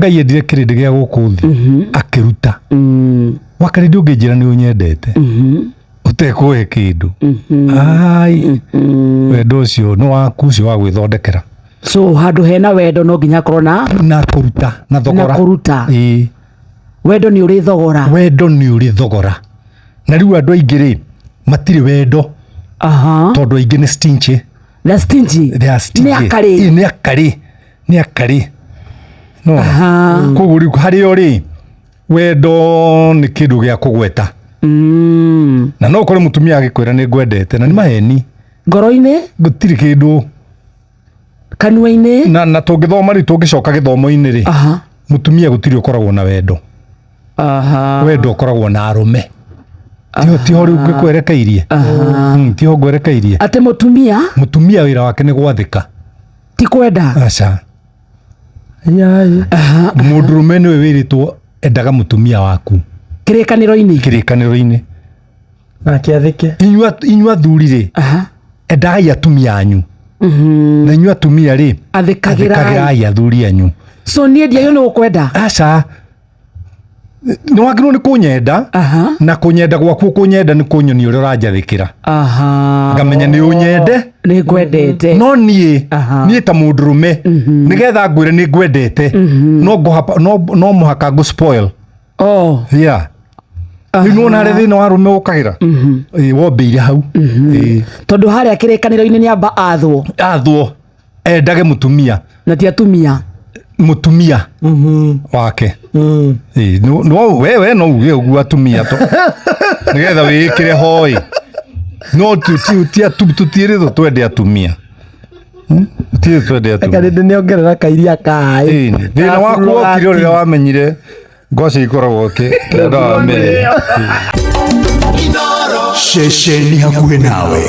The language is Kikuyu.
Ngai endire kĩrĩndĩ gĩa gũkũ thĩ akĩruta. Wakarĩndĩ ũngĩnjĩra nĩ ũnyendete ũtekũhe kĩndũ, ai, wendo ũcio nĩ waku, ũcio wa gwĩthondekera. So handũ hena wendo no nginya akorwo na na kũruta na thogora. Na kũruta. Ĩĩ. Wendo nĩ ũrĩ thogora. Wendo nĩ ũrĩ thogora, na rĩu andũ aingĩ rĩ matirĩ wendo tondũ aingĩ nĩ stingy. Na stingy. They are stingy. Nĩ akarĩ. Ĩĩ, nĩ akarĩ, nĩ akarĩ no. Koguo rĩu harĩ o rĩ, wendo nĩ kĩndũ gĩa kũgweta. Na no ũkore mũtumia agĩkwĩra nĩ ngwendete na nĩ maheni. Ngoro-inĩ. Gũtirĩ kĩndũ. Kanua-inĩ. Na tũngĩthoma rĩu, tũngĩcoka gĩthomo-inĩ rĩ, mũtumia gũtirĩ ũkoragwo na wendo. Wendo ũkoragwo na arũme. Tiho rĩu ngĩkwerekeirie. Tiho ngwerekeirie. Atĩ mũtumia. Mũtumia wĩra wake nĩ gwathĩka. Ti kwenda. Aca. Mũndũrũme nĩwe wĩrĩtwo endaga mũtumia waku. Kĩrĩkanĩro-inĩ. Kĩrĩkanĩro-inĩ. Nake athĩke. Inyuĩ athuri rĩ, endagai atumia anyu, na inyuĩ atumia rĩ, Athĩkagĩrai. Athĩkagĩrai athuri anyu. So niĩ ndiagĩrĩirwo nĩ gũkwenda. Aca, nĩ wagĩrĩirwo nĩ kũnyenda. Na kũnyenda gwaku, kũnyenda nĩ kũnyonia ũrĩa ũranjathĩkĩra. Ngamenya nĩ ũnyende. Nĩ ngwendete. No niĩ, niĩ ta mũndũrũme, nĩgetha ngwĩre nĩ ngwendete, no mũhaka ngũ spoil. Oh. Yeah, rĩu nĩwona harĩa thĩna wa arũme ũkagĩra. Ĩĩ, wombĩire hau. Ĩĩ. Tondũ harĩa kĩrĩkanĩro-inĩ nĩ amba athwo. Athwo endage mũtumia. Na ti atumia. Mũtumia wake. Ĩĩ, no we no uge ũguo atumia to nĩgetha wĩĩkĩre hoi, no tutiĩrĩtwo twende atumia. Tutiĩrĩtwo twende atumia. Karĩndĩ nĩ ongerera kairia kaĩ. Ĩĩ, thĩna waku wokire ũrĩa wamenyire ngwacĩ ikoragwo kĩenda wa mĩrĩo. Ceceni hakuhĩ nawe.